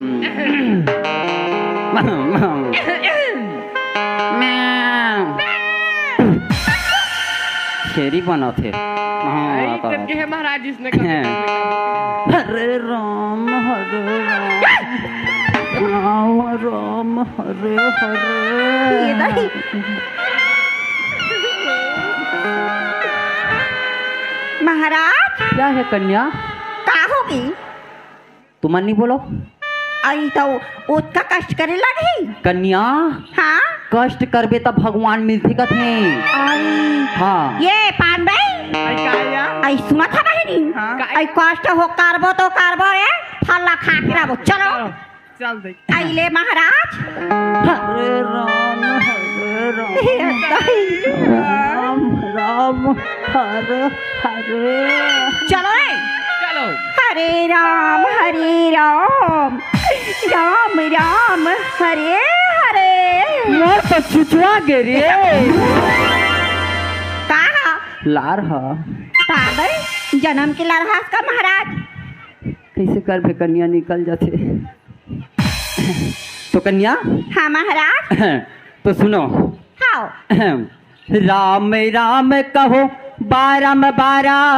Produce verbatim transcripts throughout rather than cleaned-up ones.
छेरी बनाथे। हाँ, ये तो कहे महाराज, इसने कहा। हरे राम, हरे राम, राम राम, हरे हरे। ये नहीं। महाराज। क्या है कन्या? का होगे? तुमन नहीं बोलो। अई तो ओतका कष्ट करे लगही। कन्या। हाँ? कष्ट करबे त भगवान मिलथे कथे। अई। हाँ। ये पान भाई। अई का या? अई सुनत हा बहिनी। हाँ। अई कष्ट हो करबो तो करबो रे, फल ला खा के रहबो। चलो। चल देख। अई ले महाराज। हरे राम, हरे राम। राम, राम, हरे, हरे। चलो रे। चलो। हरे राम, हरे राम, राम राम, हरे हरे। मोर तो चुचवा गे रे। का? लार ह। पागल, जनम के लार हस का महाराज? कइसे करबे कन्या, निकल जाथे। तो कन्या। हाँ महाराज। तो सुनो। हाँ। राम राम कहो बारम बारा।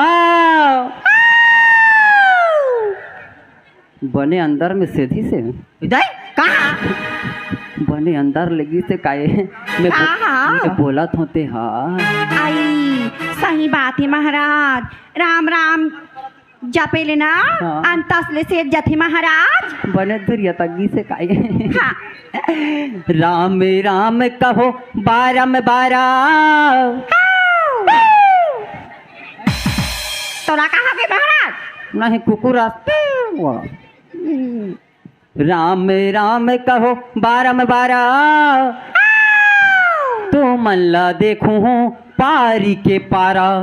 बने अंदर में सेधी से। इधर? कहाँ? बने अंदर लगी से काये? मैं बो-, हाँ, हाँ। मैं बोलत होते हा। आई, सही बात है महाराज। राम राम जपे ले ना, हाँ। अंतस ले सेध जथे महाराज। बने दुरिया तक गी से काये? हाँ। राम राम कहो बारम बारा। तोला कहा के महाराज? नहीं, कुकुर आस-, हम्म। राम राम कहो बारम बारा, तो मन ला देखो पारी के पारा।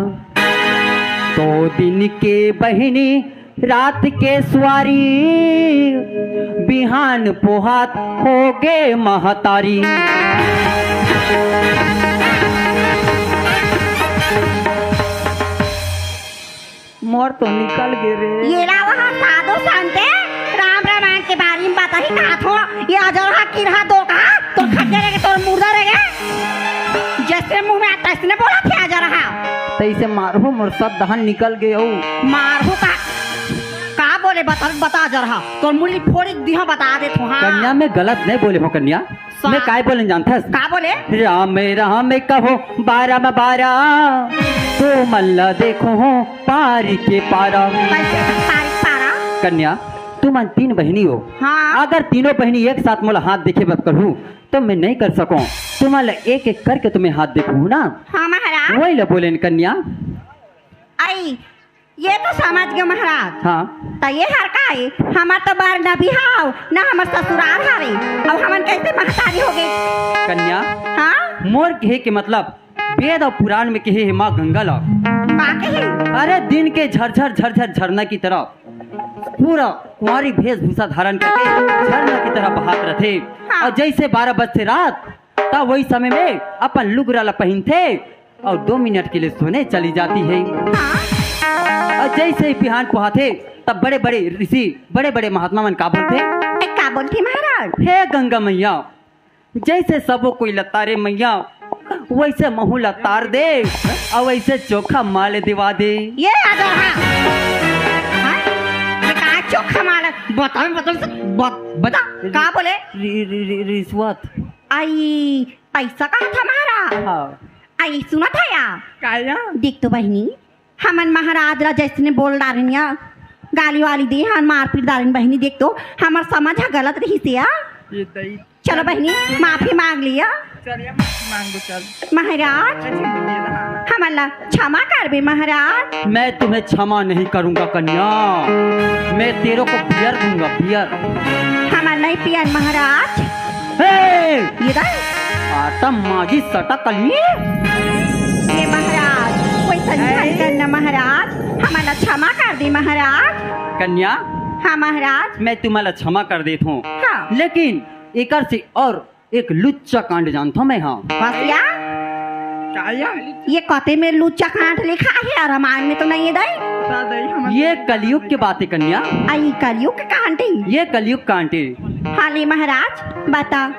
तो दिन के बहिनी रात के सुवारी, बिहान पोहात होगे महतारी। मोर तो निकल गे रे। ये ला वहाँ साधु संत राम रामायण के बारे में बताही कहा थो। ये अजरहा किरहा दो कहा, तो खड्डे रहेगे, तोर मुर्दा रहेगे। जैसे मुंह में आता, इसने बोला थे अजरहा। तैसे मारहू, मोर सब दहन निकल गे हो। मारहू का? का बोले बता, बता अजरहा। तोर मुली फोड़ी दिहा बता दे थो, हाँ। कन्या, मैं गलत नहीं बोले हो कन्या। सा- मैं काय बोलेन जानथस? का बोले? राम राम कहो बारम बारा, तो मन ला देखो हो पारी के पारा। कैसे पारी पारा? कन्या, तुमन तीन बहिनी हो। हाँ। अगर तीनों बहिनी एक साथ मोला हाथ देखे बर कहू, तो मैं नहीं कर सकूं। तुमन ला एक एक करके तुम्हें हाथ देखू ना। हाँ महाराज। वही ला बोलेन कन्या। आई, ये तो समझ गयो महाराज। हाँ। त ये हर का है? हमर तो बर न बिहाव, न हमर ससुराल हरे। अब हमन कैसे महतारी हो गए? कन्या, हाँ? मोर कहे के मतलब, वेद और पुराण में कहे है माँ गंगा ला। का कहे? अरे दिन के झरझर झरझर झरना की तरह पूरा कुंवारी वेशभूषा धारण करके झरना की तरह बहात रथे। हाँ। और जैसे बारह बजथे रात, तब वही समय में अपन लुगरा ला पहिनथे और दो मिनट के लिए सोने चली जाती है। हाँ। और जैसे ही बिहान पोहाथे, तब बड़े बड़े ऋषि, बड़े बड़े महात्मा मन का बोलथे? ए, का बोलथे महाराज? हे गंगा मैया, जैसे सबो कोई ला तारे मैया, वैसे महू ला तार दे और वैसे चोखा माल दिवा दे। ये आ जाओ, हाँ। हाँ? ये का चोखा माल? बताओ, बताओ, बत-, बता, का बोले? रि-, रि-, रि-, रिश्वत। आई, पैसा कहा था महाराज? हाँ। आई, सुना था या? का या? देख तो बहिनी, हमन महाराज ला जैसने बोल डारेन या, गाली वाली दे हन, मारपीट डारेन बहिनी, देख तो, हमर समझ ह गलत रहिस या। ये दई। चलो बहिनी, माफी मांग लिया। चल या, माफी मांग दो, चल। महाराज, ऐसे नहीं बोलिए ना। हमन ला क्षमा करबे महाराज। मैं तुम्हें क्षमा नहीं करूंगा कन्या, मैं तेरे को बियर दूंगा, बियर। हमन नहीं पियन महाराज। ए! ये दे। आटा माजी सटा कली। ये महाराज, कोई संझन करना महाराज, हमन ला क्षमा कर दे महाराज। कन्या। हाँ महाराज। मैं तुम्हारा क्षमा कर देत हूँ। हाँ। लेकिन एकर से और एक लुच्चा कांड जानत हूँ मैं, हाँ। बस या? का या? ये कते में लुच्चा कांड लिखा है, रामायण में तो नहीं है दे। ये कलयुग के बात हे कन्या। अई कलयुग के कांड हे। ये कलयुग कांड हे। हाँ ले महाराज, बता।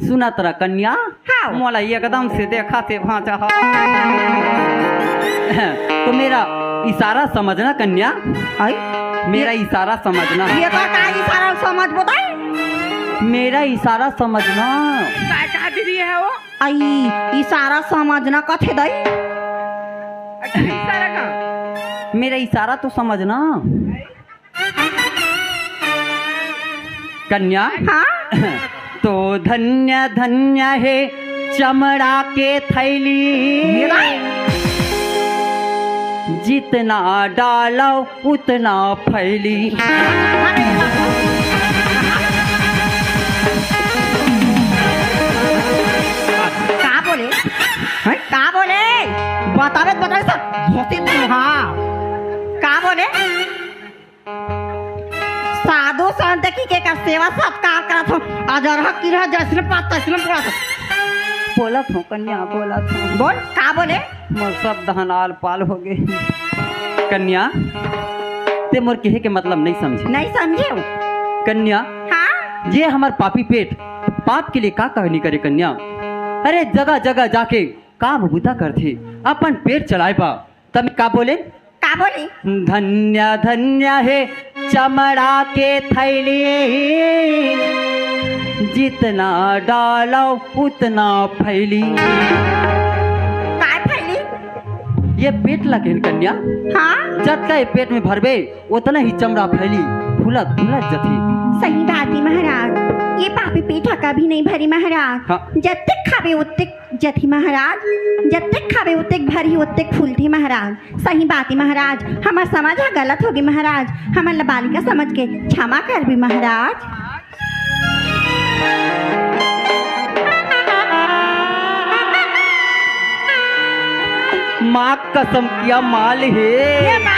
सुनत रह कन्या। हाँ। मोला ये एकदम से देखा से भांचा हा। तो मेरा इशारा समझना कन्या। अई? मेरा ये इशारा समझना। ये तो का इशारा समझ बताई? मेरा इशारा समझना। का, का दीदी है वो? अई, इशारा समझना कथे दई? अच्छा, इशारा का? मेरा इशारा तो समझना। कन्या। हाँ? तो धन्य धन्य हे चमड़ा के थैली। ये भाई। जितना डालो उतना फैली। का बोले? हैं? का बोले? बतावे, बतावे सब धोती में, हाँ। का बोले? साधु संत की के का सेवा सत्कार करत हो। अजरहा किरहा जैसने पात तैसने पड़त हो। बोलत हो कन्या, बोलत हो। बोल, का बोले? मोर सब धन आल पाल हो गे। कन्या, ते मोर कहे के मतलब नहीं समझे। नहीं समझे हो? कन्या, हाँ? ये हमर पापी पेट पाप के लिए का कहनी करे कन्या? अरे जगह जगह जाके काम बुता करथे, अपन पेट चलाए बा। तब का बोले? का बोले? धन्य धन्य हे चमड़ा के थैली, जितना डालो उतना फैली। काय फैली? ये पेट ला कहेन कन्या। हाँ? जतका ये पेट में भरबे, उतना ही चमड़ा फैली, फूलत फूलत जथे। सही बात हे महाराज, ये पापी पेट ह कभी नहीं भरी महाराज। हाँ। जतेक खाबे उतेक जथे महाराज, जतेक खाबे उतेक भरही, उतेक फूलथे महाराज। सही बात हे महाराज, हमर समझ ह गलत होगे महाराज, हमन ला बालिका समझ के क्षमा करबे महाराज। माँ कसम किया माल हे। ये माँ।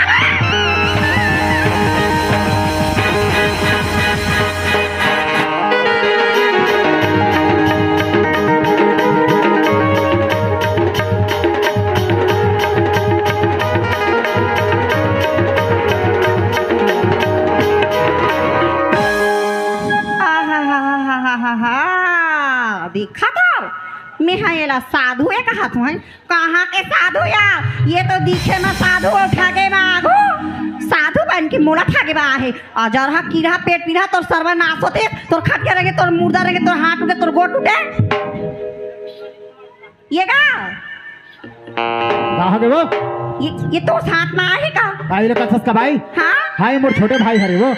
आहाहाहाहाहा। देखत हव, मेंहा एला साधु ए कहत हंव। कहाँ के साधु या? ये तो दिखे म साधु अउ ठगे म आगू। साधु बन के मोला ठगे बर आहे। अजरहा, किरहा, पेट पीरहा तोर सर्वनाश होथे। तोर खटिया रेंगे, तोर मुर्दा रेंगे, तोर हाथ टूटे, तोर गोड़ टूटे। ये का? का हो गे वो? ये, ये तोर साथ म आहे का? भाई रे, कथस का भाई? हाँ? हाँ, ये मोर छोटे भाई हरे वो।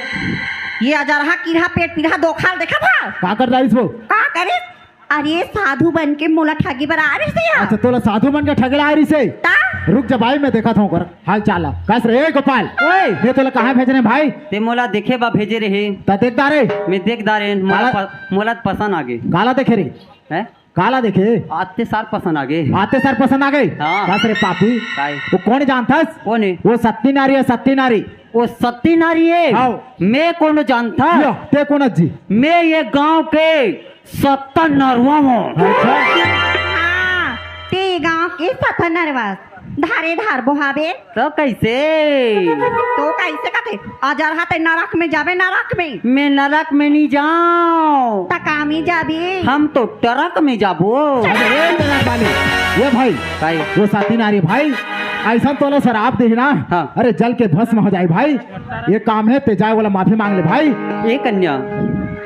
ये अजरहा, किरहा, पेट पीरहा, दोखा ल देखत हस? का कर डारिस वो? का करिस? अरे, साधु बन के मोला ठगे बर आए रहिस या। अच्छा, तोला साधु बन के ठगे ला आए रहिस हे? ता? रुक जा भाई, मैं देखत हंव ओकर हाल चाल ला। कस रे, ए गोपाल। ओए। मैं तोला कहाँ भेजे रहेंव भाई? ते मोला देखे बर भेजे रहे। त देख डारे। मैं देख डारेंव, मोला काला प-, मोला त पसंद आगे। काला देखे रे? हैं? काला देखे? आते सार पसंद आगे। आते सार पसंद आगे? हाँ। कस रे पापी। काय? वो कोन हे जानथस? कोन हे? वो सती नारी हे, सती नारी। वो सती नारी हे? हाँ। मैं कोन जानथस? यो, ते कोन जी? मैं ये गांव के सत्ता नरवा म। अच्छा। हाँ, ते गांव के सत्ता नरवा। धारे धार बोहाबे। तो कइसे? तो कइसे कथे? अजरहा ते नरक में जाबे, नरक में। मैं नरक में नहीं जांव। त का में जाबे? हम तो ट्रक में जाबो। अरे ए ट्रक वाले, ये भाई, भाई। वो सती नारी भाई, अइसन तोला सराप देही ना। हाँ। अरे जल के भस्म हो जाही भाई। ये काम हे, ते जाए वाला माफी मांग ले भाई। ए कन्या।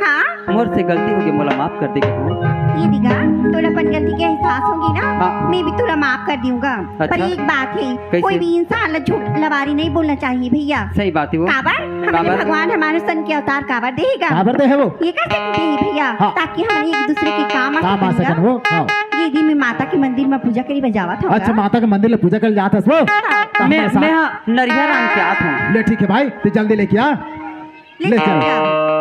हाँ? मोर से गलती होगे, मोला माफ कर दे कथंव। ये दिगा, तोला अपन गलती के एहसास होगे ना, हाँ। मैं भी तोला माफ कर देहूं गा। अच्छा। पर एक बात हे, कइसे? कोई भी इंसान ला झूठ लबारी नहीं बोलना चाहिए भैया। सही बात हे वो। काबर? हमन ला काबर? भगवान ह मानुष तन के अवतार काबर देहे गा? काबर देहे वो? ये कर सकते हैं भैया, हाँ। ताकि हम एक दूसरे के काम आ काम आ सकन सकन गा। वो, हाँ। ये दिन में माता के मंदिर में पूजा करे बर जावत हंव। अच्छा, माता के मंदिर ले पूजा करे जात हस वो? हाँ। तब मैं, मैं सा- मैं हा नरियर आन के आत हंव। ले ठीक हे भाई, ते जल्दी लेके आ। ले ले चल। चल।